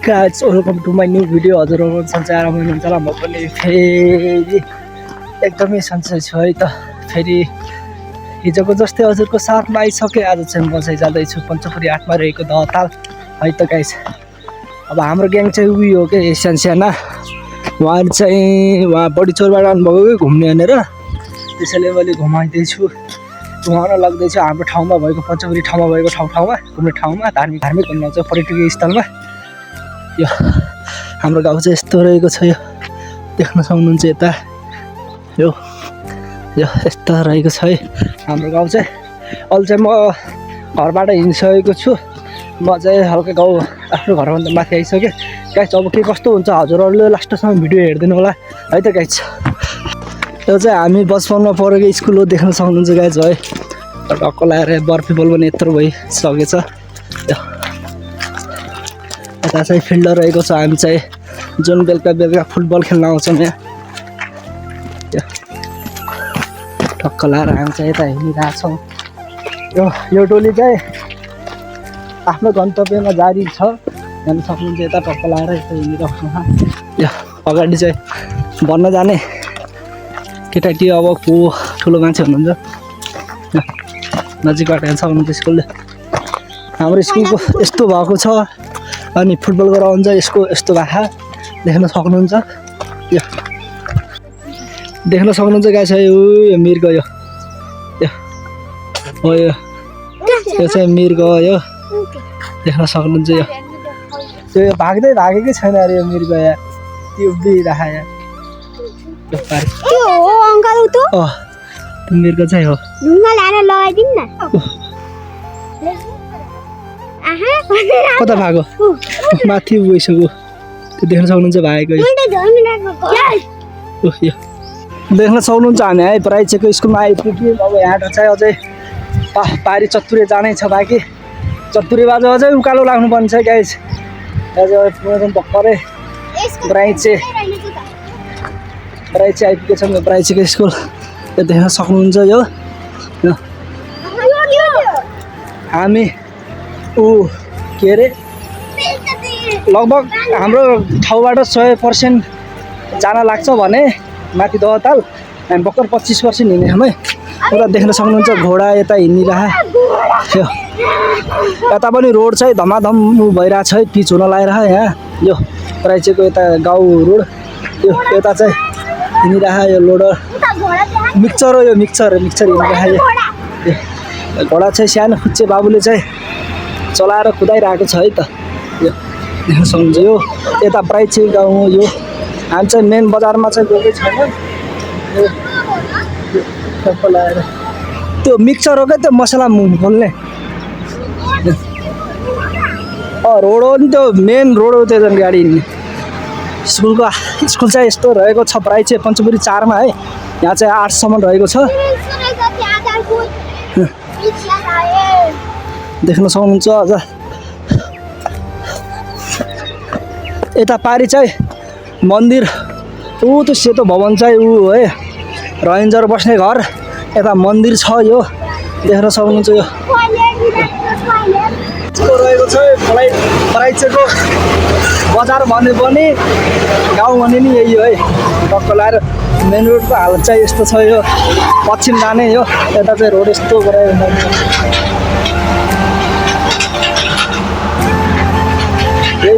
guys, welcome to my new video. हजुरहरु सन्चै आराम हुनुहुन्छ होला म पनि फेरि एकदमै सन्चै छु है त फेरि हिजोको जस्तै हजुरको साथमा आइसके आज चाहिँ म चाहिँ जाँदै छु पञ्चपुरी 8 मा रहेको दहताल है त गाइस अब हाम्रो ग्याङ चाहिँ उही हो के सानसाना वहाँ चाहिँ वहाँ बडी चोरबाट आउनुभएको घुम्ने भनेर त्यसैले मैले घुमाइदै छु घुमाउन लाग्दै छु हाम्रो ठाउँमा भएको पञ्चपुरी ठाउँमा भएको ठाउँमा घुम्ने ठाउँमा धार्मिक घुम्न चाहिँ पर्यटकीय स्थलमा यो हाम्रो गाउँ चाहिँ यस्तो रहेको छ यो देख्न सक्नुहुन्छ यता यो यस्तो रहेको छ है हाम्रो गाउँ चाहिँ अहिले चाहिँ म घरबाट हिँडिसकेको छु म चाहिँ हल्का गाउँ आफ्नो घरभन्दा माथि आइसकेँ गाइस अब के कस्तो हुन्छ हजुरहरूले लास्टसम्म भिडियो हेरिदिनु होला है त गाइस यो चाहिँ हामी बचपनमा पढेको स्कुल हो देख्न सक्नुहुन्छ गाइस है टक्क लगाएर बर्फी बल पनि यत्रो भइसकेछ यता चाहिँ फिल्ड रहेको छ हामी चाहिँ जुन बेलुका फुटबल खेल्न आउँछौँ यहाँ टक्क लगाएर हामी चाहिँ यता हिँडिरहेछौँ यो टोली चाहिँ आफ्नो गन्तव्यमा जारी छ हेर्न सक्नुहुन्छ यता टक्क लगाएर यता हिँडिरहेको यो अगाडि चाहिँ भन्न जाने केटाकेटी अब को ठुलो मान्छे हुनुहुन्छ नजिकबाट हेर्न सक्नुहुन्छ स्कुलले हाम्रो स्कुलको यस्तो भएको छ अनि फुटबल ग्राउन्ड चाहिँ यसको यस्तो भाषा देख्न सक्नुहुन्छ यो देख्न सक्नुहुन्छ गाइस यो मिर्ग यो हो यो चाहिँ मिर्ग यो देख्न सक्नुहुन्छ यो भागेकै छैन अरे यो मिर्ग यहाँ त्यो उभिरहेको यहाँ मिर्ग चाहिँ हो कता भागो माथि गइसक्यो त्यो देख्न सक्नुहुन्छ भागेको देख्न सक्नुहुन्छ हामी है प्राइचेको स्कुलमा आइपुग्यौँ अब यहाँबाट चाहिँ अझै पारी चतुरे जानै छ बाँकी चतुरे बाजा अझै उकालो लाग्नुपर्ने छ गाइस अझै भर्खरै ब्राइचे आइपुगेको छ ब्राइचेको स्कुल यो देख्न सक्नुहुन्छ यो हामी के अरे लगभग हाम्रो ठाउँबाट 100% जान लाग्छ भने माथि दहताल हामी भर्खर 25% हिँड्ने हामी उता देख्न सक्नुहुन्छ घोडा यता हिँडिरहेको यता पनि रोड चाहिँ धमाधम भइरहेछ है पिच हुन लागेर यहाँ यो राइचेको यता गाउँ रोड यो यता चाहिँ हिँडिरहेको यो लोडर मिक्सचर हो यो मिक्सचर हिँडिरहेको घोडा चाहिँ सानो खुच्चे बाबुले चाहिँ चलाएर कुदाइरहेको छ है त यो देख्न सक्नुहुन्छ यो यता प्राइचे गाउँ हो यो हामी चाहिँ मेन बजारमा चाहिँ गएकै छैन लगाएर त्यो मिक्सचर हो क्या त्यो मसला खोल्ने रोड हो नि त्यो मेन रोड हो त्यो गाडी हिँड्ने स्कुल चाहिँ यस्तो रहेको छ प्राइचे पञ्चपुरी 4 मा है यहाँ चाहिँ 8 सम्म रहेको छ देख्न सक्नुहुन्छ अझ यता पारी चाहिँ मन्दिर त्यो सेतो भवन चाहिँ है रेन्जर बस्ने घर यता मन्दिर छ यो देख्न सक्नुहुन्छ यो रहेको छ प्राइचेको बजार भने पनि गाउँ भने नि यही हो है टक्क लगाएर मेन रोडको हालत चाहिँ यस्तो छ यो पश्चिम जाने यो यता चाहिँ रोड यस्तो गरायो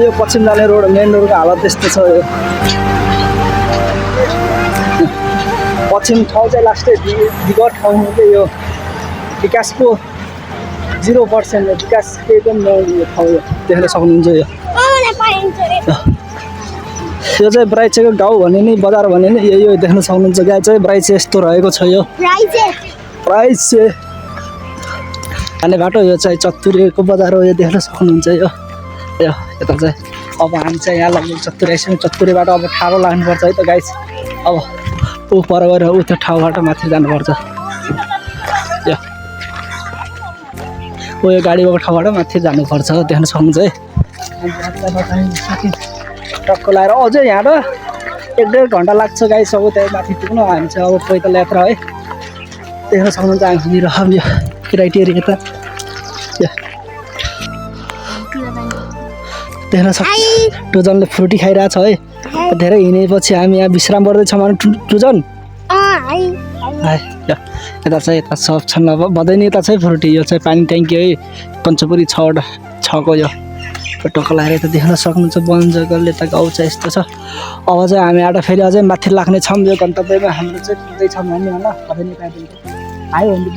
यो पश्चिम जाने रोड मेन रोडको हालत यस्तो छ यो पश्चिम ठाउँ चाहिँ लास्टै विगत ठाउँ हो कि यो विकासको 0% विकास केही पनि नहुने ठाउँ यो देख्न सक्नुहुन्छ यो चाहिँ ब्राइचेको गाउँ भने नि बजार भने नि यो देख्न सक्नुहुन्छ गाई चाहिँ ब्राइचे यस्तो रहेको छ यो प्राइचे खाने बाटो यो चाहिँ चतुरेको बजार हो यो देख्न सक्नुहुन्छ यो यता चाहिँ अब हामी चाहिँ यहाँ लाग्नु चतुरे आइसक्यौँ चतुरेबाट अब ठाडो लाग्नुपर्छ है त गाइस अब पर गएर त्यो ठाउँबाट माथि जानुपर्छ यो गाडी भएको ठाउँबाट माथि जानुपर्छ देख्न सक्नुहुन्छ है टक्क लगाएर अझै यहाँबाट 1-1.5 घन्टा लाग्छ गाइस अब त्यहाँ माथि पुग्नु हामी चाहिँ अब पैदल यात्रा है देख्न सक्नुहुन्छ हामीतिर यो क्राइटेरिया यता देख्न सक्छ टुजनले फ्रुटी खाइरहेछ है धेरै हिँडेपछि हामी यहाँ विश्राम गर्दैछौँ भने टुजन यता चाहिँ यता सब छन् अब बधाई यता चाहिँ फ्रुटी यो चाहिँ पानी ट्याङ्की है पञ्चपुरी 6को यो टोका लगाएर यता देख्न सक्नुहुन्छ वन जङ्गल यता गाउँ चाहिँ यस्तो छ अब चाहिँ हामी आएर फेरि अझै माथि लाग्ने छौँ यो गन्तव्यमा हाम्रो चाहिँ पुग्दैछौँ हामी होला बधाई पाइदिन्छ आयो भने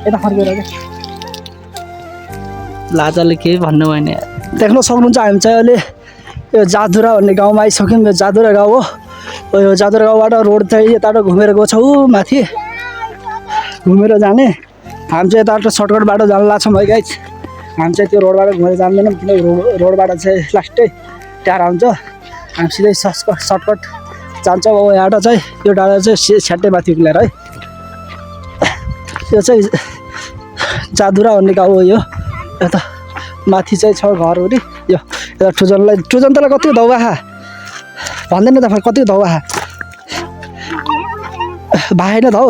यता फर्केर क्या लाजाले केही भन्नु भएन देख्न सक्नुहुन्छ हामी चाहिँ अहिले यो जादुरा भन्ने गाउँमा आइसक्यौँ यो जादुरा गाउँ हो यो जादुरा गाउँबाट रोड चाहिँ यताबाट घुमेर गएको छौँ माथि घुमेर जाने हामी चाहिँ यताबाट सर्टकट बाटो जान लाग्छौँ है गाइज हामी चाहिँ त्यो रोडबाट घुमेर जान्दैनौँ किन रोडबाट चाहिँ लास्टै टाढा हुन्छ हामी सिधै सर्टकट जान्छौँ अब यहाँबाट चाहिँ यो डाँडा चाहिँ स्याट्टै माथि उक्लेर है यो चाहिँ जादुरा भन्ने गाउँ हो यो यता माथि चाहिँ छ घरहरू यो यता टुजन तँलाई कति धौवा खा भन्दैन त कति धौवा खा भाएन त हौ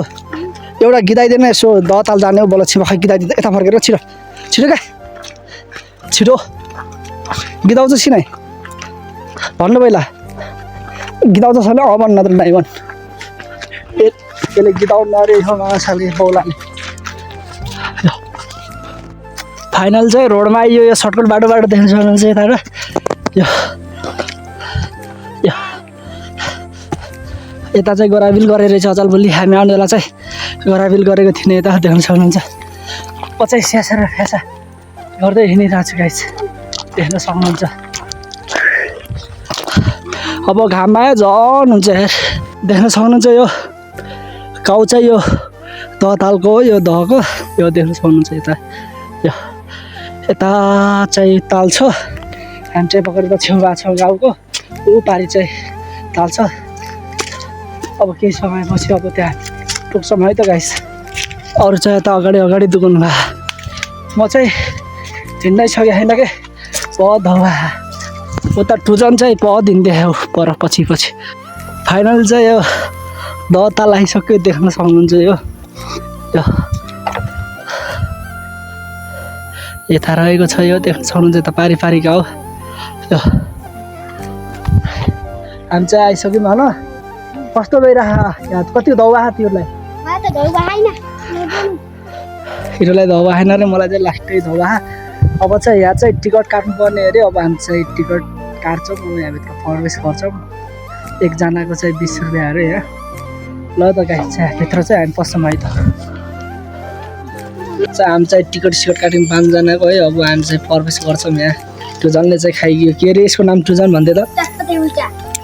एउटा गिदाइदिएन यसो दताल जाने हो बोला छिमा खै गिदाइदिँदा यता फर्केर छिटो छिटो क्या छिटो गिदाउँछ सिनाइ भन्नु पहिला गिदाउँछ छैन अभन नत्र नाइभन यसले गिदाउनु अरे माछाले बौलाले फाइनल चाहिँ रोडमा आइयो यो सर्टकट बाटोबाट देख्न सक्नुहुन्छ यताबाट यता चाहिँ गोराबिल गरेर रहेछ अचल भोलि हामी आउने बेला चाहिँ गोराबिल गरेको थिएन यता देख्न सक्नुहुन्छ म चाहिँ स्यासा र फ्यासा गर्दै हिँडिरहेको छु गाइस देख्न सक्नुहुन्छ अब घाममा झन् हुन्छ हेर देख्न सक्नुहुन्छ यो गाउँ चाहिँ यो दहतालको हो यो दहको यो देख्न सक्नुहुन्छ यता यो यता चाहिँ ताल छ हामी चाहिँ पक्रेर छेउ भएको छ गाउँको ऊ पारि चाहिँ ताल छ अब केही समयपछि अब त्यहाँ पुग्छौँ है त गाइस अरू चाहिँ यता अगाडि दुगुन भए म चाहिँ हिँड्नै सकेको छैन के बहुत हवा उता टुजन चाहिँ बहुत हिँड्दै पर पछि फाइनल चाहिँ यो दहताल आइसक्यो देख्न सक्नुहुन्छ यो यता रहेको छ यो देख्न सक्नुहुन्छ यता पारी गाउँ यो हामी चाहिँ आइसक्यौँ होला कस्तो भइरहेको यहाँ कति धौवा तिमीलाई हिरोलाई धौवा आएन र मलाई चाहिँ लास्टै धौवा अब चाहिँ यहाँ चाहिँ टिकट काट्नुपर्ने अरे अब हामी चाहिँ टिकट काट्छौँ यहाँभित्र प्रवेश गर्छौँ एकजनाको चाहिँ 20 रुपियाँ अरे यहाँ ल त गाइस चाहिँ भित्र चाहिँ हामी पस्छौँ है त हामी चाहिँ टिकट काट्यौँ 5 जनाको है अब हामी चाहिँ प्रवेश गर्छौँ यहाँ टुजनले चाहिँ खाइयो के अरे यसको नाम टुजन भन्दै त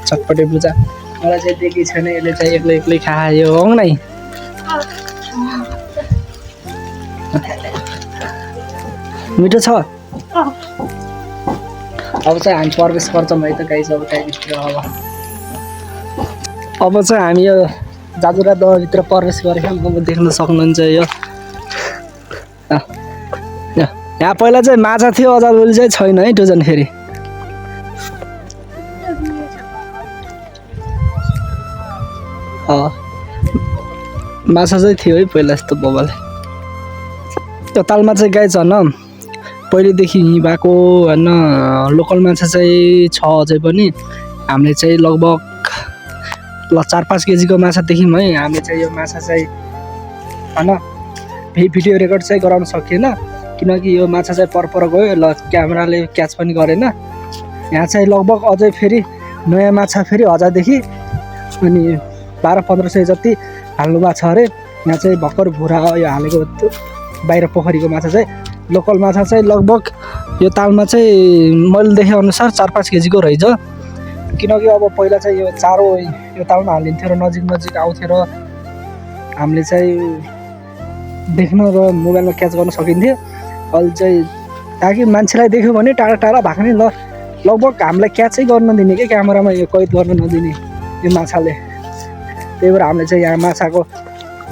चटपटे बुजा मलाई चाहिँ देखेको छैन यसले चाहिँ एक्लै खायो हो नै मिठो छ अब चाहिँ हामी प्रवेश गर्छौँ है त गाइस अब त्यहाँभित्र अब चाहिँ हामी यो जादुरा दहभित्र प्रवेश गरेको अब देख्न सक्नुहुन्छ यो यहाँ पहिला चाहिँ माछा थियो अझ चाहिँ छैन है टुजन फेरि माछा चाहिँ थियो है पहिला यस्तो बबल त्यो तालमा चाहिँ गाई छ न पहिलेदेखि भएको होइन लोकल माछा चाहिँ छ अझै पनि हामीले चाहिँ लगभग 4-5 केजीको माछा देख्यौँ है हामीले चाहिँ यो माछा चाहिँ होइन भिडियो रेकर्ड चाहिँ गराउन सकिएन किनकि यो माछा चाहिँ पर गयो ल क्यामेराले क्याच पनि गरेन यहाँ चाहिँ लगभग अझै फेरि नयाँ माछा फेरि 1000देखि अनि 1200-1500 जति हाल्नु भएको छ अरे यहाँ चाहिँ भर्खर भुरा यो हालेको बाहिर पोखरीको माछा चाहिँ लोकल माछा चाहिँ लगभग यो तालमा चाहिँ मैले देखे अनुसार 4-5 केजीको रहेछ किनकि अब पहिला चाहिँ यो चारो यो तालमा हालिन्थ्यो र नजिक आउँथ्यो र हामीले चाहिँ देख्न र मोबाइलमा क्याच गर्न सकिन्थ्यो अहिले चाहिँ ताकि मान्छेलाई देख्यो भने टाढा भएको नि लगभग हामीलाई क्याचै गर्न दिने क्या क्यामेरामा यो कैद गर्न नदिने यो माछाले त्यही भएर हामीले चाहिँ यहाँ माछाको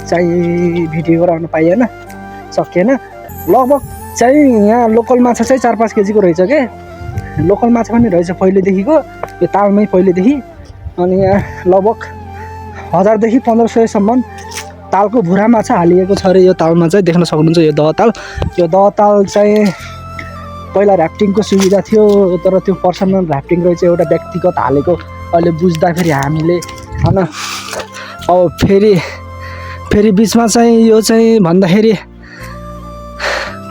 चाहिँ भिडियो गराउन पाइएन सकिएन लगभग चाहिँ यहाँ लोकल माछा चाहिँ 4-5 केजीको रहेछ के लोकल माछा पनि रहेछ पहिलेदेखिको यो तालमै पहिलेदेखि अनि यहाँ लगभग 1000देखि 1500सम्म तालको भुरा माछा हालिएको छ अरे यो तालमा चाहिँ देख्न सक्नुहुन्छ यो दहताल चाहिँ पहिला ऱ्याफ्टिङको सुविधा थियो तर त्यो पर्सनल ऱ्याफ्टिङ रहेछ एउटा व्यक्तिगत हालेको अहिले बुझ्दाखेरि हामीले होइन अब फेरि बिचमा चाहिँ यो चाहिँ भन्दाखेरि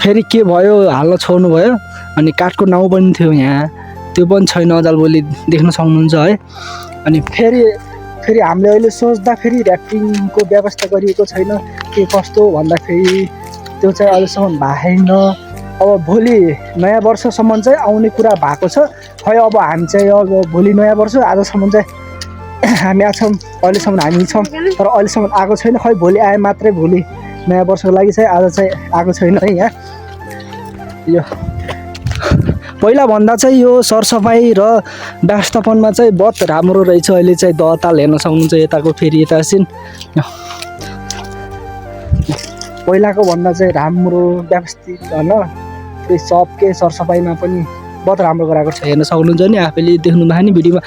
फेरि के भयो हाल्न छोड्नु भयो अनि काठको नाउ पनि थियो यहाँ त्यो पनि छैन अजाल भोलि देख्न सक्नुहुन्छ है अनि फेरि हामीले अहिले सोच्दाखेरि ऱ्याफ्टिङको व्यवस्था गरिएको छैन के कस्तो भन्दाखेरि त्यो चाहिँ अहिलेसम्म भएन अब भोलि नयाँ वर्षसम्म चाहिँ आउने कुरा भएको छ खै अब हामी चाहिँ अब भोलि नयाँ वर्ष आजसम्म चाहिँ हामी आएको छौँ अहिलेसम्म हामी छौँ तर अहिलेसम्म आएको छैन खै भोलि आए मात्रै भोलि नयाँ वर्षको लागि चाहिँ आज चाहिँ आएको छैन है यहाँ यो पहिला भन्दा चाहिँ यो सरसफाइ र व्यवस्थापनमा चाहिँ बहुत राम्रो रहेछ अहिले चाहिँ दहताल हेर्न सक्नुहुन्छ यताको फेरि यता सिन पहिलाको भन्दा चाहिँ राम्रो व्यवस्थित होइन त्यो सबकै सरसफाइमा पनि बहुत राम्रो गराएको छ हेर्न सक्नुहुन्छ नि आफैले देख्नु भयो नि भिडियोमा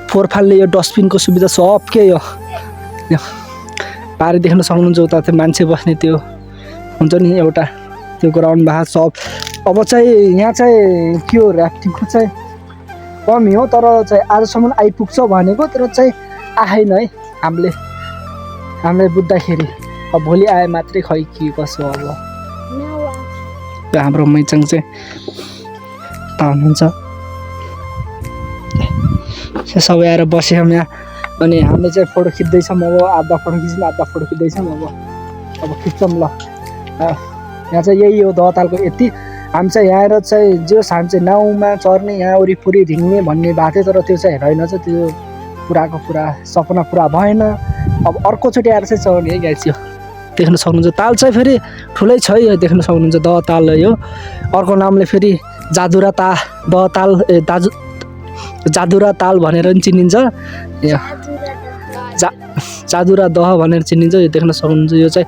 फोहोर फाल्ने यो डस्टबिनको सुविधा सबकै यो पारि देख्न सक्नुहुन्छ उता त्यो मान्छे बस्ने त्यो हुन्छ नि एउटा त्यो ग्राउन्ड भएको सब अब चाहिँ यहाँ चाहिँ के हो ऱ्याफ्टिङको चाहिँ कमी हो तर चाहिँ आजसम्म आइपुग्छ भनेको तर चाहिँ आएन है हामीले बुझ्दाखेरि अब भोलि आए मात्रै खै के कसो अब हाम्रो मैचाङ चाहिँ हुनुहुन्छ सबै आएर बस्यौँ यहाँ अनि हामीले चाहिँ फोटो खिच्दैछौँ अब आधा फोटो खिच्यौँ आधा फोटो खिच्दैछौँ अब खिच्छौँ ल यहाँ चाहिँ यही हो दहतालको यति हामी चाहिँ यहाँ आएर चाहिँ जोस् हामी चाहिँ नाउँमा चढ्ने यहाँ वरिपरि हिँड्ने भन्ने भएको थियो तर त्यो चाहिँ रहेन चाहिँ त्यो पुरा सपना पुरा भएन अब अर्कोचोटि आएर चाहिँ चढ्ने है गाइस यो देख्न सक्नुहुन्छ ताल चाहिँ फेरि ठुलै छ यो देख्न सक्नुहुन्छ दहताल यो अर्को नामले फेरि जादुरा ताल भनेर पनि चिनिन्छ यो जादुरा दह भनेर चिनिन्छ यो देख्न सक्नुहुन्छ यो चाहिँ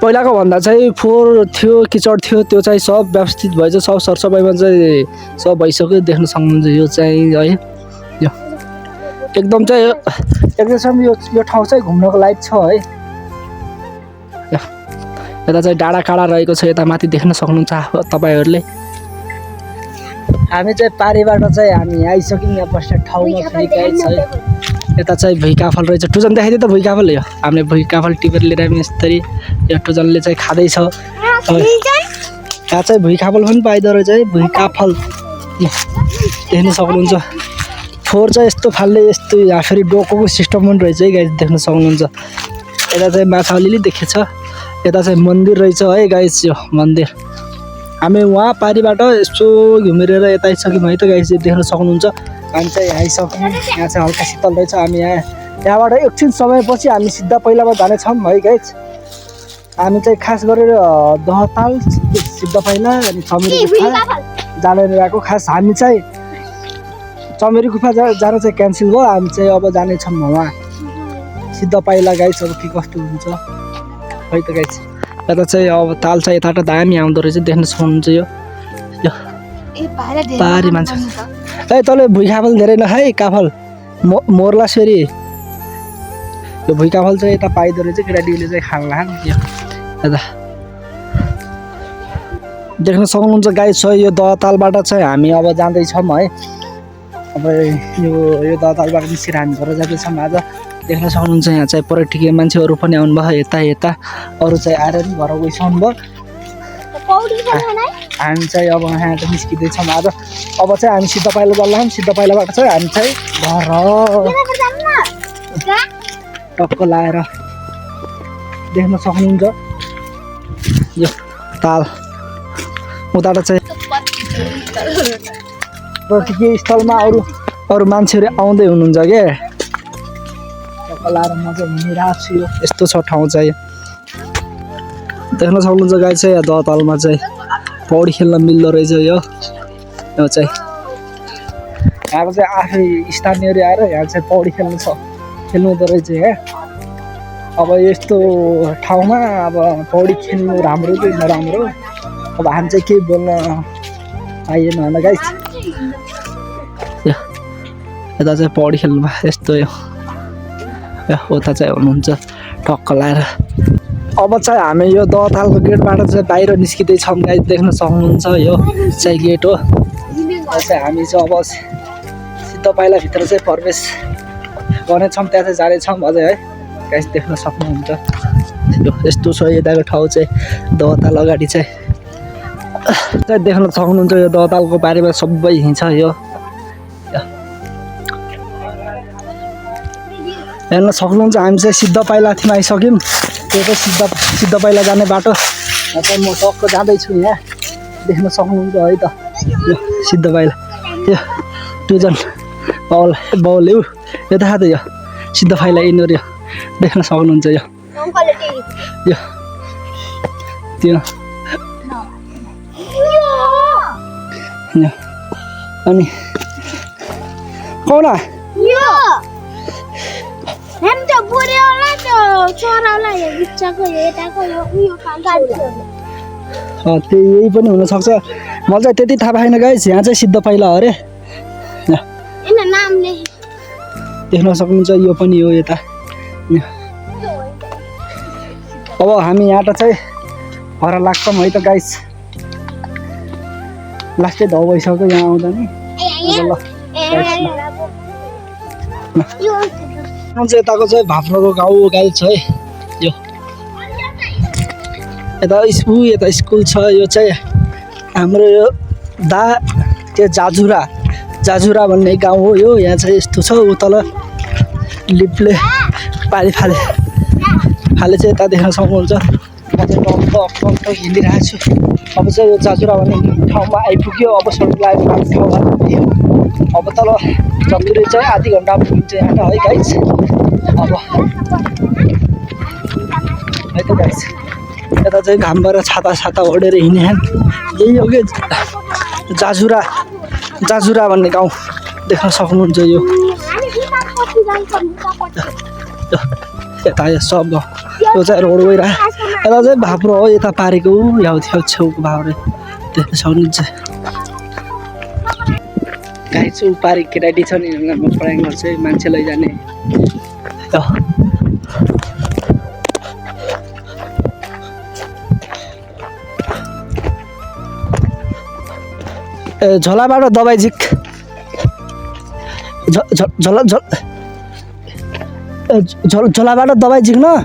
पहिलाको भन्दा चाहिँ फोहोर थियो किचड थियो त्यो चाहिँ सब व्यवस्थित भएछ सब सरसफाइमा चाहिँ सब भइसक्यो देख्न सक्नुहुन्छ यो चाहिँ है यो एकदम चाहिँ एकदम यो ठाउँ चाहिँ घुम्नको लायक छ है यता चाहिँ डाँडा काँडा रहेको छ यता माथि देख्न सक्नुहुन्छ तपाईँहरूले हामी चाहिँ पारीबाट चाहिँ हामी आइसक्यौँ यहाँ बस्ने ठाउँमा फेरि गाइस छ यता चाहिँ भुइँकाफल रहेछ टुजन देखाइदियो त भुइँकाफल हो हामीले भुइँकाफल टिपेर लिएर आयौँ यस्तरी यो टुजनले चाहिँ खाँदैछ यहाँ चाहिँ भुइँकाफल पनि पाइदो रहेछ है भुइँकाफल देख्न सक्नुहुन्छ फोहोर चाहिँ यस्तो फाल्ने यस्तो यहाँ फेरि डोकोको सिस्टम पनि रहेछ है गाइस देख्न सक्नुहुन्छ यता चाहिँ माछा अलिअलि देखेछ यता चाहिँ मन्दिर रहेछ है गाइस यो मन्दिर हामी वहाँ पारीबाट यसो घुमेर यता आइसक्यौँ है त गाइस देख्न सक्नुहुन्छ हामी चाहिँ आइसक्यौँ यहाँ चाहिँ हल्का शीतल रहेछ हामी यहाँबाट एकछिन समयपछि हामी सिधा पहिलामा जानेछौँ है गाइस हामी चाहिँ खास गरेर दहताल सिद्ध पाइला अनि चमेरी गुफा जाने गएको खास हामी चाहिँ चमेरी गुफा जान चाहिँ क्यान्सल भयो हामी चाहिँ अब जानेछौँ वहाँ सिद्ध पाइला गाइस अब के कस्तो हुन्छ है त गाइस यता चाहिँ अब ताल चाहिँ यताबाट दामी आउँदो रहेछ देख्न सक्नुहुन्छ यो पारी मान्छे ए तँले भुइँकाफल धेरै नखाए काफल मोर्ला फेरि यो भुइँकाफल चाहिँ यता पाइदो रहेछ केटाटीले चाहिँ खान यता देख्न सक्नुहुन्छ गाइस छ यो दहतालबाट चाहिँ हामी अब जाँदैछौँ है अब यो दहतालबाट निस्केर हामी घर जाँदैछौँ आज देख्न सक्नुहुन्छ यहाँ चाहिँ पर्यटकीय मान्छेहरू पनि आउनुभयो यता अरू चाहिँ आएर नि घर गइसक्नु भयो हामी चाहिँ अब यहाँ चाहिँ निस्किँदैछौँ आज अब चाहिँ हामी सिद्ध पाइला जान्छौँ सिद्ध पाइलाबाट चाहिँ हामी चाहिँ घर टक्क लाएर देख्न सक्नुहुन्छ यो ताल उताबाट चाहिँ पर्यटकीय स्थलमा अरू मान्छेहरू आउँदै हुनुहुन्छ क्या टक्क लाएर म चाहिँ हिँडिरहेको छु यो यस्तो छ ठाउँ चाहिँ देख्न सक्नुहुन्छ गाई चाहिँ दहतालमा चाहिँ पौडी खेल्न मिल्दो रहेछ यो चाहिँ यहाँको चाहिँ आफै स्थानीयहरू आएर यहाँ चाहिँ पौडी खेल्नु हुँदो रहेछ यहाँ अब यस्तो ठाउँमा अब पौडी खेल्नु राम्रो कि नराम्रो अब हामी चाहिँ केही बोल्न पाइएन होला गाइस यता चाहिँ पौडी खेल्नुमा यस्तो यो उता चाहिँ हुनुहुन्छ टक्क लाएर अब चाहिँ हामी यो दहतालको गेटबाट चाहिँ बाहिर निस्किँदैछौँ गाइस देख्न सक्नुहुन्छ यो चाहिँ गेट हो चाहिँ हामी चाहिँ अब सिद्ध पाइलाभित्र चाहिँ प्रवेश गर्नेछौँ त्यहाँ चाहिँ जानेछौँ अझै है गाइस देख्न सक्नुहुन्छ यस्तो छ यताको ठाउँ चाहिँ दहताल अगाडि चाहिँ देख्न सक्नुहुन्छ यो दहतालको बारेमा सबै हिँड्छ यो हेर्न सक्नुहुन्छ हामी चाहिँ सिद्ध पाइलाथीमा आइसक्यौँ त्यो चाहिँ सिद्ध पाइला जाने बाटो चाहिँ म टक्क जाँदैछु यहाँ देख्न सक्नुहुन्छ है त यो सिद्ध पाइला त्यो टुजन बाउले यो थाहा त यो सिद्ध पाइला यिनीहरू यो देख्न सक्नुहुन्छ यो त्यो अनि कौना त्यही पनि हुनसक्छ मलाई चाहिँ त्यति थाहा भएन गाइस यहाँ चाहिँ सिद्ध पाइला हो अरे देख्न सक्नुहुन्छ यो पनि हो यता अब हामी यहाँ चाहिँ घर लाग्छौँ है त गाइस लास्टै धौ भइसक्यो यहाँ आउँदा नि यताको चाहिँ भाप्रोको गाउँ गाइस है यो यता स्कुल छ यो चाहिँ हाम्रो यो त्यो जाजुरा भन्ने गाउँ हो यो यहाँ चाहिँ यस्तो छ ऊ तल लिपले पाली फाले चाहिँ यता देख्न सक्नुहुन्छ म चाहिँ टक्क हिँडिरहेको छु अब चाहिँ यो जाजुरा भन्ने ठाउँमा आइपुग्यो अब सडक लागेको ठाउँ अब तल चतुरे चाहिँ आधी घन्टा पुगिन्छ यहाँ है गाइस अब है त गाइस यता चाहिँ घामबाट छाता ओढेर हिँड्ने यही हो कि जाजुरा भन्ने गाउँ देख्न सक्नुहुन्छ यो यता सब यो चाहिँ रोड गइरहेको यता चाहिँ भाप्रो हो यता पारेको यहाँ छेउको भाप्रो देख्न सक्नुहुन्छ गाई चाहिँ पारे केटाटी छ नि म पढाइ गर्छु मान्छे लैजाने झोलाबाट दबाई झिक झोलाबाट दबाई झिक्न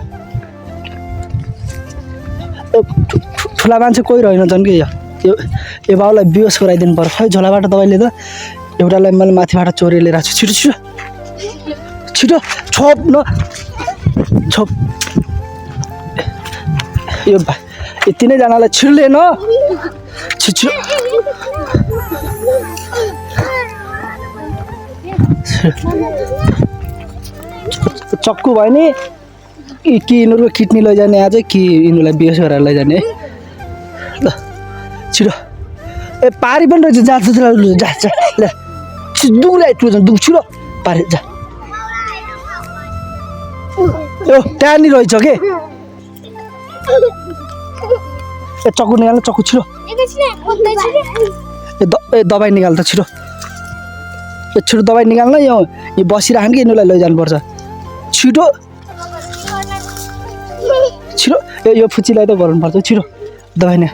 ठुला मान्छे कोही रहेन झन् कि यो बाउलाई बिहोस गराइदिनु पर्छ है झोलाबाट दबाईले त एउटालाई मैले माथिबाट चोरी लिएर आएको छु छिटो छोप न छोप यो यति नै जनालाई छिर्ले न छिटो चक्कु भयो नि कि यिनीहरूको किडनी लैजाने आज कि यिनीहरूलाई बिहोस गरेर लैजाने ल छिटो ए पारी पनि रहेछ जा दुलै दुख छिटो पारी जा ए त्यहाँनिर रहेछ के ए चक्कु निकाल्नु चक्कु छिटो ए दबाई निकाल त छिटो छिटो दबाई निकाल्न यो बसिरहन् कि यिनीहरूलाई लैजानुपर्छ छिटो यो फुच्चीलाई त गर्नुपर्छ छिटो दबाई नि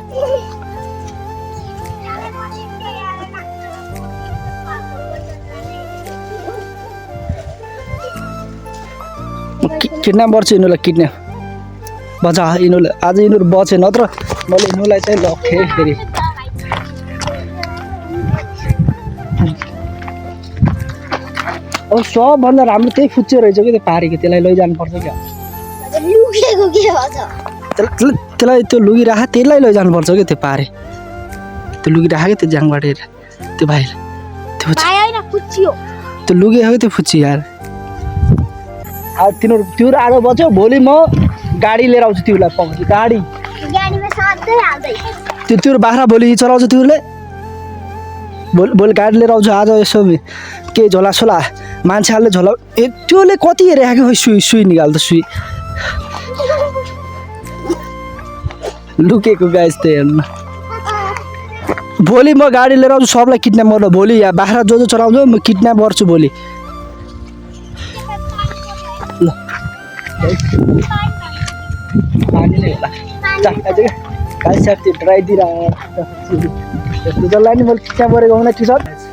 किडन्याप गर्छु यिनीहरूलाई किडन्याप बचा यिनीहरूलाई आज यिनीहरू बचे नत्र मैले यिनीहरूलाई चाहिँ लखेँ फेरि अब सबभन्दा राम्रो त्यही फुच्चे रहेछ कि त्यो पारेको त्यसलाई लैजानुपर्छ क्या त्यसलाई त्यो लुगिराख त्यसलाई लैजानुपर्छ क्या त्यो पारे त्यो लुगिराख क्या त्यो ज्याङबाट त्यो भाइलाई त्यो लुगेको त्यो फुच्ची यार तिनीहरू आज बच्यो भोलि म गाडी लिएर आउँछु तिमीलाई पाउँछु गाडी त्यो बाख्रा भोलि चलाउँछ तिमीहरूले भोलि गाडी लिएर आउँछु आज यसो के झोलासोला मान्छेहरूले झोला ए त्योले कति हेरेको खै सुई निकाल्दा सुई लुकेको गाइस त हेर्नु भोलि म गाडी लिएर आउँछु सबलाई किडन्याप गर्नु भोलि यहाँ बाख्रा जो चलाउँछ म किडन्याप गर्छु भोलि ल पानी नै होला गाइस त्यो ड्राई दिइरहेको यस्तो जसलाई नि मैले त्यहाँ परेको आउन टी सर्ट